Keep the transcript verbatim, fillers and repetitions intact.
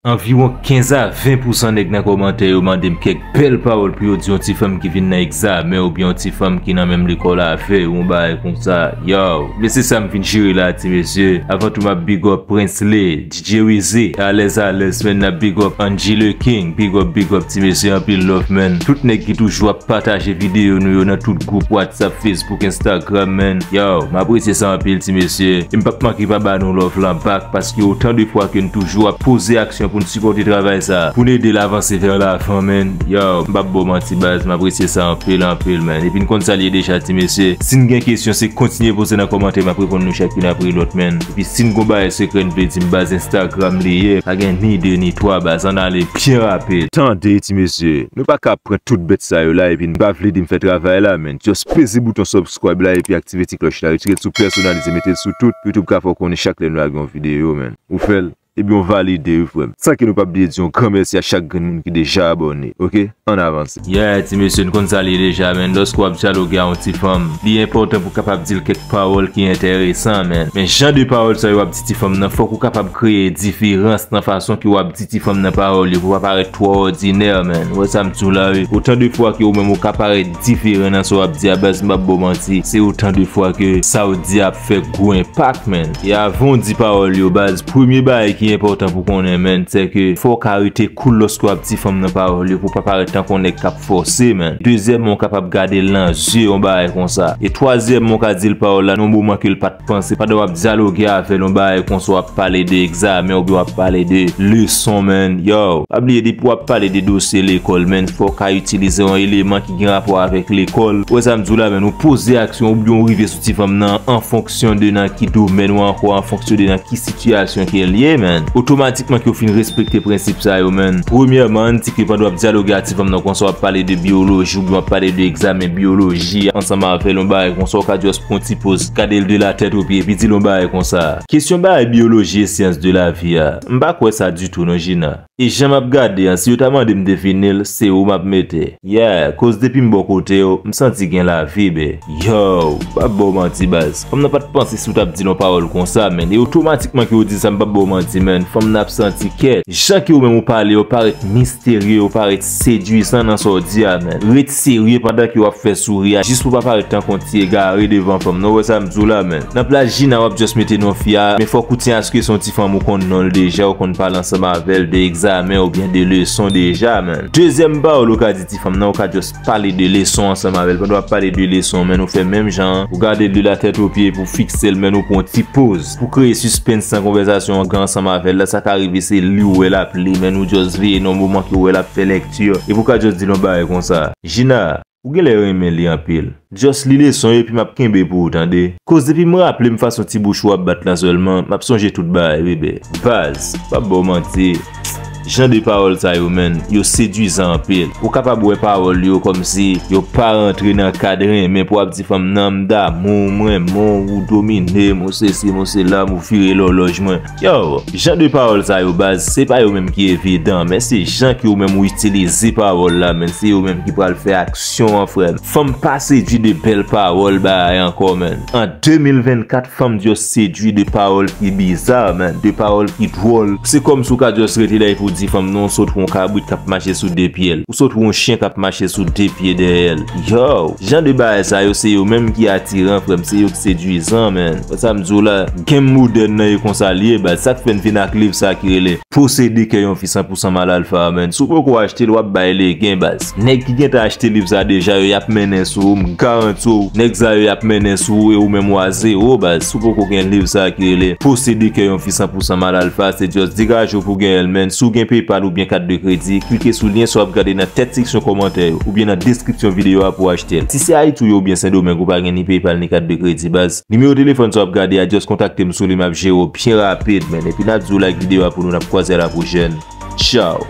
Anviwon kenz a ven pousan nèg nan kòmantè yo mande m kèk bèl pawòl pou yo di yon ti fanm ki vin nan egzamen oubyen yon ti fanm ki nan menm lekòl avè yo, yon bagay konsa. Yow, men se sa m vin jere la, ti mesye. Avan tou, m ap big up Prinsley, D J Wizzy, alèz alèz, man, n ap big up Angie Le King, big up, big up, ti mesye, anpil love, man. Tout nèg ki toujou ap pataje videyo nou yo nan tout gwoup WhatsApp, Facebook, Instagram, man. Yow, m apresye sa anpil, ti mesye. E m p ap manke pa ba nou love lan back, paske otan de fwa ke n toujou ap poze aksyon pou n sipòte travay sa, pou n ede l avanse vè lavan, man. Yow, m p ap ba w manti, baz, m apresye sa anpil, anpil, man. Epi n konn sa l ye deja, ti mesye. Si n gen kesyon, se kontinye poze nan kòmantè, m ap reponn nou chak youn apre lòt, man. Epi si n gon bagay sekrè n vle di m, baz, Instagram li ye. Pa gen ni de ni twa, baz, ann ale byen rapid. Tande, ti mesye, nou pa ka pran tout bèt sa yo la epi n pa vle di m fè travay la, man. Just peze bouton subscribe la epi aktive ti klòch la. Retire l sou pèsonalize, mete l sou tout, pou YouTube ka fè w konnen chak lè nou lage yon videyo, man. Ou fè l, ebyen w valide, wi, frè m. San ke nou p ap bliye di yon gran mèsi a chak grenn moun ki deja abòne, oke? Ann avanse. Yeah, ti mesye, n konn sa l ye deja, man. Lòske w ap dyaloge a yon ti fanm, li enpòtan pou w kapab di l kèk pawòl ki enteresan, man. Men jan de pawòl sa yo w ap di ti fanm nan, fòk ou kapab kreye diferans nan fason ke w ap di ti fanm nan pawòl yo pou pa parèt twò òdinè, man. Ou wè sa m di w la, wi. Otan de fwa ke ou menm ou ka parèt diferan nan sa w ap di a, baz, m p ap ba w manti, se otan de fwa ke sa w di a ap fè gwo enpak, man. E avan w di pawòl yo, baz, premye bagay ki enpòtan pou konnen, man, se ke fò w ka rete cool lòske w ap di fanm nan pawòl yo pou w pa parèt tankou yon nèg k ap fòse, man. Dezyèmman, w kapab gade l nan zye, yon bagay konsa. E twazyèmman, w ka di l pawòl la nan yon moman ke l pa t panse, pandan w ap dyaloge avè l, yon bagay konsa, w ap pale de egzamen oubyen w ap pale de leson, man. Yow, pa bliye, depi w ap pale de dosye lekòl, man, fò w ka itilize yon eleman ki gen rapò avèk lekòl. Ou wè sa m di w la, man, ou poze aksyon oubyen w rive sou ti fanm nan an fonksyon de nan ki domèn ou ankò, an fonksyon de nan ki sitiyasyon ke l ye, man. Otomatikman ke w fin respekte prensip sa yo, man. Premyèman, ann di ke pandan w ap dyaloge a ti fanm nan konsa, w ap pale de biyoloji oubyen w ap pale de egzamen biyoloji ansanm avè l, yon bagay konsa, w ka just pran ti poz, gade l de la tèt o pye, epi di l yon bagay konsa. Kesyon bagay biyoloji e syans de lavi a, m pa kwè sa ditou non, Gina. E jan m ap gade an, si yo ta mande m defini l, se ou m ap mete. Yeah, koz depi m bò kote w, m santi gen lavi, be. Yow, m p ap ba w manti, baz. Fanm nan pa t panse si w t ap di l yon pawòl konsa, man. E otomatikman ke w di sa, m p ap ba w manti, man. Fanm nan ap santi kèt. Jan ke w menm ou pale, w parèt misterye, w parèt sedwisan nan sa w di a, man. Ret serye pandan ke w ap fè souri a, jis pou w pa parèt tankou yon ti egare devan fanm nan. Ou wè sa m di w la, man. Nan plas Gina, w ap just mete non fi a, men fòk ou tyen aske se yon ti fanm ou konn non l deja, ou konn pale ansanm avè l de egzamen oubyen de leson deja, man. Dezyèm pawòl ou ka di ti fanm nan, ou ka just pale de leson ansanm avè l. Pandan w ap pale de leson, man, ou fè menm jan an, ou gade l de la tèt o pye epi w fikse l, man, ou pran yon ti poz pou kreye sispens nan konvèsasyon an ansanm avè l la. Sa ka rive se li ou wè l ap li, man, ou just veye nan moman ke w wè l ap fè lèkti, epi w ka just di l yon bagay konsa. Gina, ou genlè renmen li anpil. Just li leson yo epi m ap kenbe pou ou, tande. Koz depi m raple m fason ti bouch ou ap bat lan sèlman, m ap sonje tout bagay, bebe. Baz, m p ap ba w manti. Jan de pawòl sa yo, man, yo sedwizan anpil. Ou kapab wè pawòl yo kòmsi yo pa rantre nan kad renmen pou w ap di fanm nan, m damou w, m renmen w, ou domine m, ou sesi m, ou sela m, ou vire lòlòj mwen. Yow, jan de pawòl sa yo, baz, se pa yo menm ki evidan, men se jan ke ou menm ou itilize pawòl la, men se yo menm ki pral fè aksyon an, frè m. Fanm pa sedwi de bèl pawòl bagay ankò, man. An de mil vennkat, fanm just sedwi de pawòl ki biza, man, de pawòl ki dwòl. Se kòmsi w ka just rete la epi w di fanm nan, ou sot wè yon kabrit k ap mache sou de pye l. Ou sot wè yon chen k ap mache sou de pye dèyè l. Yow, jan de bagay sa yo, se yo menm ki atiran, frè m, se yo ki sedwizan, man. Sa m di w la, game modèn nan e konsa l ye, baz. Sa k fè n vin ak liv sa ki rele Posede kè yon fi san pousan mal alfa, man. Si w poko achte l, w ap bay legen, baz. Nèg ki gentan achte liv sa deja yo, y ap mennen sou ou, m garanti w. Nèg sa yo, y ap mennen sou ou e ou menm w a zewo, baz. Si w poko gen liv sa ki rele Posede kè yon fi san pousan mal alfa, se just degaje w pou w genyen l, man. Si w gen PayPal oubyen kat de kredi, klike sou lyen sa w ap gade nan tèt seksyon kòmantè yo oubyen nan deskripsyon videyo a pou w achte l. Si se Ayiti w ye oubyen Sendomeng, ou pa gen ni PayPal ni kat de kredi, baz. Nimewo telefòn sa w ap gade a, just kontakte m sou li, m ap jere w byen rapid, man. Epi n ap di w like videyo a pou nou, n ap kwaze a la pwochèn. Tchaw.